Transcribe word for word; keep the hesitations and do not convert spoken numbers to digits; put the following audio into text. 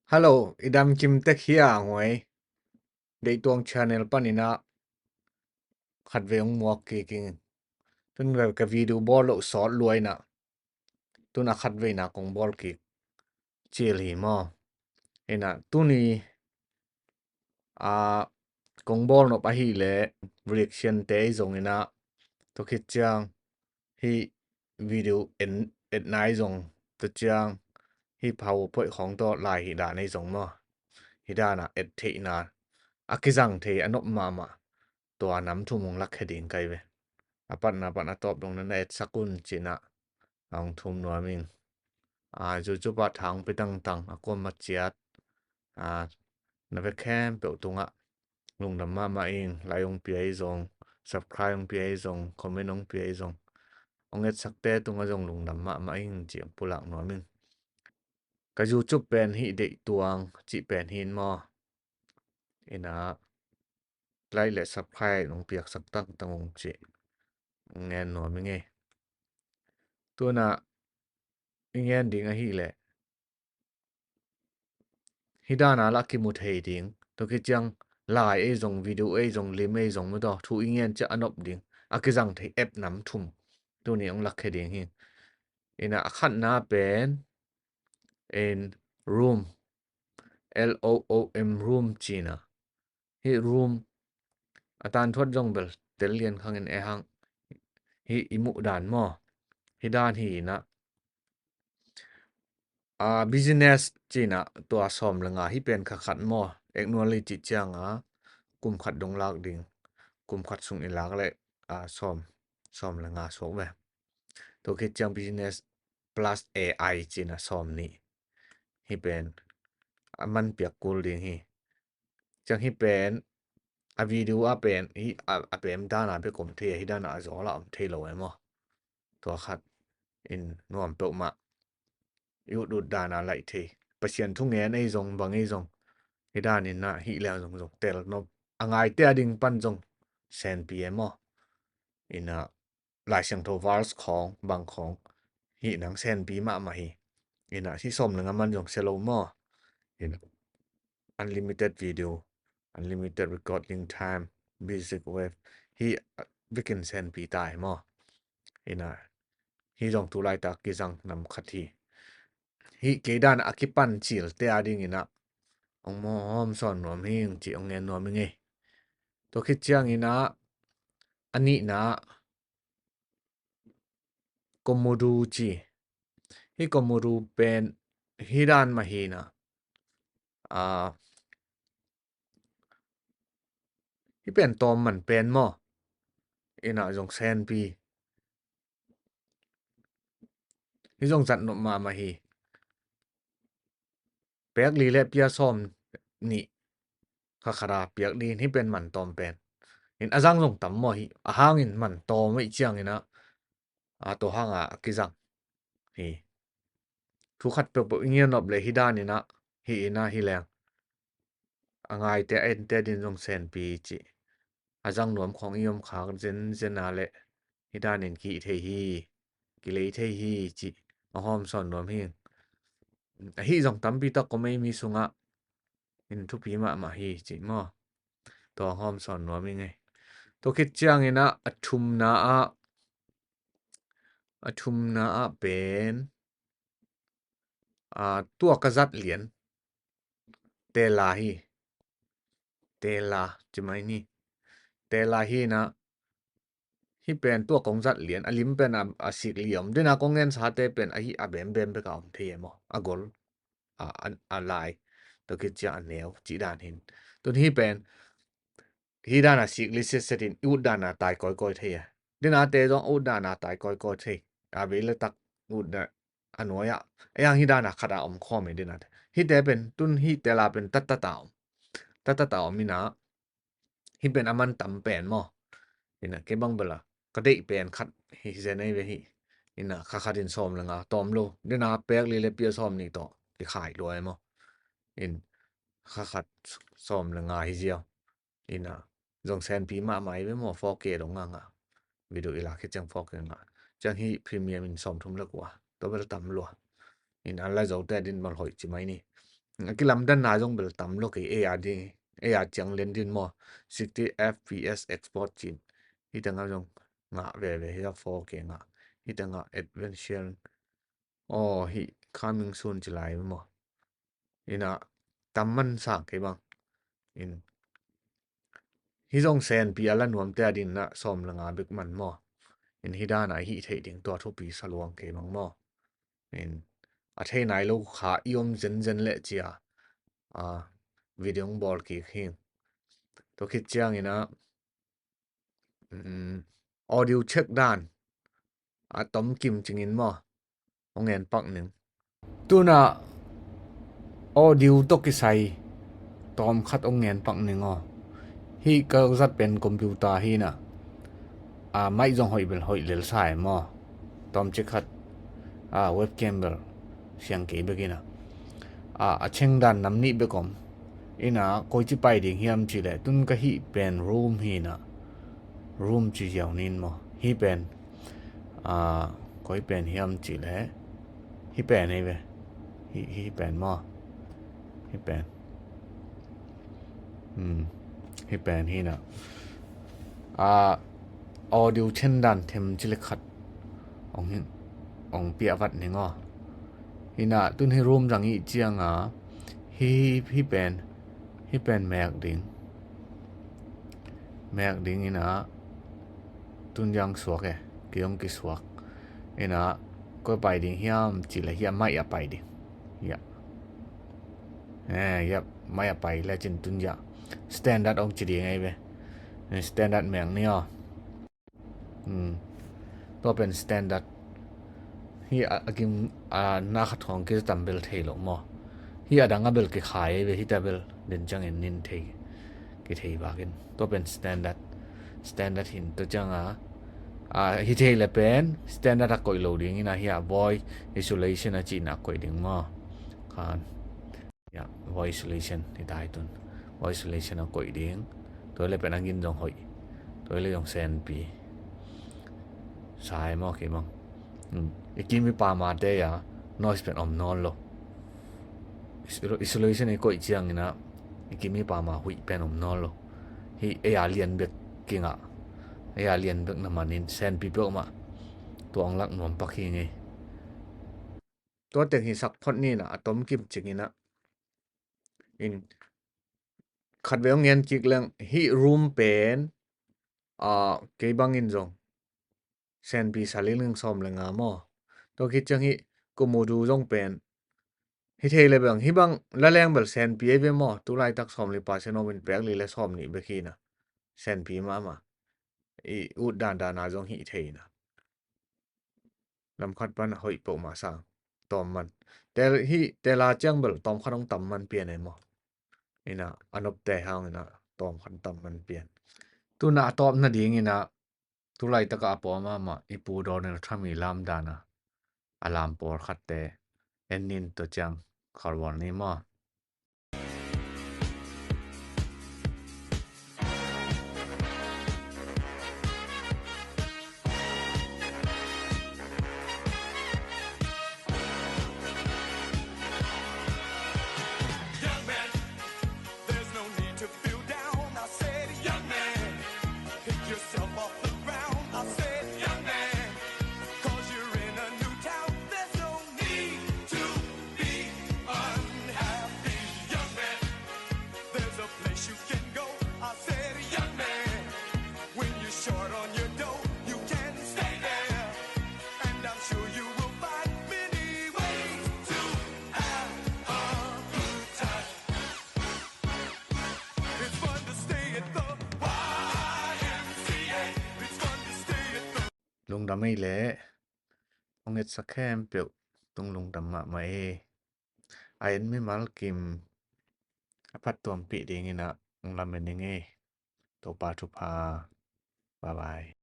Hello, i dam kim tek hia ngoi. Deihtuang channel panin ah khatvei hong muak kik ing. Tun ka video bawl loh sawt lua in ah, tun a khatvei na kong bawl kik cil hi maw. In ah tuni a kong bawl nop ahih leh reaction te i zong in ah, tua khit ciang hih video en, etna i zong, tua ciang hih PowerPoint khawng tawh lai hih dan i zong maw. Hih dan ah et theihna a kizang thei a nop mahmah tua nam thum hong lakkhia ding ka hi ve. A patna pan a tawp dong na na etsak un ci-in ah hong thum nuam ing. A, YouTube ah tha hong pia tangtang a kuamah ciat, a, na vek khempeuh tungah lungdam mahmah ing. Like hong pia i zong, subscribe hong pia i zong, comment hong pia i zong, hong etsakte tungah zong lungdam mahmah ing ci hong pulak nuam ing. Ka YouTube pen hih Deihtuang cih pen hi in maw. In ah like le subscribe nong piaksak tangtang ung ci ngen nuam ing ei. Tun ah i ngen ding ahih leh hih dan a lah kimu thei ding. Tua khit ciang lai ei zong, video ei zong, lim ei zong, maw, tua thu i ngen ciang a nop ding a kizang thei app nam thum tuni hong lakkhia ding hi. In ah a khatna pen in Loom, L O O M, Loom ci-in ah. Hih Loom a tangthu zong bel tel lian khang in e hang, hih i muh dan maw. Hih dan hi in ah, a, business ci-in ah tua sawm le nga, hih pen kha khat maw. Annually cih ciang a kum khat dong lak ding, kum khat sung i lak leh, a, sawm, sawm le nga suak ve. Tua khit ciang business plus A I ci-in ah sawm nih. Hih pen a man piak kul ding hi. Ciang hih pen a video a pen hih a, a pem dan a bek om thei a, hih dan a a zawl a om thei lo e maw. Tua khat in nuam peuhmah, i ut ut dan a laih thei. Pasian thu ngen ei zong, bang ei zong, hih dan in ah hih leng zong zong tel nop, a ngaite a ding pan zong senpi e maw. In ah Lai Siangtho verse khawng, bang khawng, hih nang senpi mahmah hi. In ah hih sawm le nga man zong sia lo maw. In ah unlimited video, unlimited recording time, music wave, hih, ah, bikin senpi ta hi maw. In ah hih zong tu laitak kizang nam khat hi. Hih kei dan a kipan cilte a ding in ah hong mawhawm sawn nuam hi ing ci hong ngen nuam ing ei. Tua khit ciang in ah a nihna Komodo ci. Hih Komodo pen hih dan mah hi in ah, a, hih pen tawm man pen maw. In ah zong senpi. Hih zong zat nop mahmah hi. Pek li le pia sawm nih kha khat a piak ding, hih pen man tawm pen. In a zang zong tam maw hi, a hang in man tawm ahih ciang in ah, a, tua hang a kizang hi. Thu khat peuhpeuh i ngen nop leh hih dan in ah, hih in ah hih leng a ngaite a ente din zong senpi ci. A zang nuam khawng i om khak zenzen a leh hih dan in kihih thei hi, kilei thei hi ci a hawm sawn nuam hi. Ahi zong tampi tak om ei mi sungah, in thupi mahmah hi ci maw. Tua hawm sawn nuam ing ei. Tua khit ciang in ah a thumna ah, a thumna ah pen, a, tua ka zat lian Tela hi. Tela ci mai ni. Tela hi in ah, hih pen tua kong zat lian, a lim pen a, a sik li om. Dena kong ngensate pen ahi a bembem bek a om thei e maw. A gol, a, a, a lai, tua khit ciang a neu cih dan hi in. Tun hih pen hih dan a sik li siatsiat in i ut dan a tai kawikawi thei e. Dena te zong ut dan a tai kawikawi thei. A vei le tak ut dan a nuai ah, a yang hih dan a khat a om khawm e dena te. Hihte pen, tun hih Tela pen tattat a om. Tattat a om in ah, hih pen a man tam pen maw. In ah kei bang bel a ka deih pen khat hi zen ei ve hi. In ah kha khat in sawm le nga tawm lo. Dena pek li le pia sawm nih tawh kikhai lua e maw. In kha khat sawm le nga hi ziau. In ah zong senpi mahmah hi ve maw, four K dong nganga. Video i lak khit ciang four K nganga. Ciang hih premium in sawmthum le kua. Tua bel tam lua. In a la zote din malhoih ci mai ni. A kilamdanna zong bel tam lo kei, ei a ding, ei a ciang lian ding maw. Sixty F P S export cin. Hi tengah zong ngah veve, hi a four K ngah. Hi tengah advanced sharing. Aw, hi coming soon ci lai maw. Ina tam man sang kei bang. In hi zong senpi a la nuamte a ding na sawm le nga bek man maw. In hi dana hih theih ding tua thupi sa luang kei bang maw. In a thei nai lo kha i om zenzen leh cia, a, video hong bawl kik hi. Tua khit ciangin a, um, audio check dan a tom kim cingin maw. Hong ngen pak ning. Tuna audio tawh kisai tawm khat hong ngen pak ning aw. Hih ka zat pen computer hi na. A, mic zong hoih bel hoih lel sa e maw. Tawm cik khat, a, webcam bel siang kei bek ina. A, a cheng dan nam nih bek om. Ina koi ci pai ding hiam ci leh tun ka hih pen room hi na. Room ci ziau nin maw. Hih pen, a, koi pen hiam ci leh. Hih pen hi ve. Hih, hih pen maw. Hih pen. Hmm. Hih pen hi na. A, audio chen dan them ci le khat. Ong hin, ong pia vat ning aw. Hi na tun hi room zang i ciang a. Hi, hi pen. Hi pen mek ding. Mek ding ina tun ziang suak e. Ki ong ki suak. Ina koi pai ding hiam ci le hiam mic a pai ding. Hiah. Eh, yep, mic a pai le cin tun ya. Standard ong ci ding ei ve. Standard mek ni aw. Hmm. Tua pen standard. Hi a, a kim, a, na khat hong ki tam bel thei lo maw. Hi a dang a bel ki khai ei ve hi ta bel. Den ciangin nin thei. Ki thei bakin. Tua pen standard. Standard hin tua ciang a. A, hi thei le pen standard a koih lo ding ina hi a voice isolation a ci na koih ding maw. Khan. Ya, voice isolation hi ta hi tun. Voice isolation a koih ding. Tua le pen a gin zong hoih. Tua le zong senpi. Sai maw kei mang. Hmm. I kim i pama te ya noise pen om nawn lo. Iso-, isolation i koih ciang ina i kim i pama huih pen om nawn lo. Hi ei a lian bek kinga. Ei a lian bek na manin senpi peuh mah. Tua ong lak nuam pak hi ngei. Tua teng hi sak phot ni na a tom kim cing ina. In khat ve ong ngen kik leng hih room pen, a, kei bangin zong senpi sa ling ling sawm le nga maw. Tua khit ciang hih kumudu zong pen hi thei le bang, hi bang la leng bel senpi ei ve maw. Tu laitak sawm li percent om in pek li le sawm nih bek hi na. Senpi mahmah. I ut dan dan a zong hi thei na. Lam khat pan hoih peuh mah sang. Tawm man. Tel hi, tel a ciang bel tawm khat hong tam man pian ei maw. Ina, a nop te hang ina, tawm khat tam man pian. Tuna a tawp na ding ina, tu laitak a pawm mahmah, i pu Donald Trump i lam dan a. A lam pawl khat te, en nin tua ciang, khalwal ni maw. Young man, there's no need to feel down. I said, young man, pick yourself off the ground. I said, young man, 'cause you're in a new town. There's no need to be unhappy, young man. There's a place you can go. I said, young man, when you're short on your dough, you can stay there. And I'm sure you will find many ways to have a good time. It's fun to stay at the Y M C A. It's fun to stay at the Lungdam ei leh. Hong etsak khempeuh tung lungdam mahmah ei. A en mimal kim a phattuampih dingin ah hong lamen ing ei. Topa thupha. Bye bye.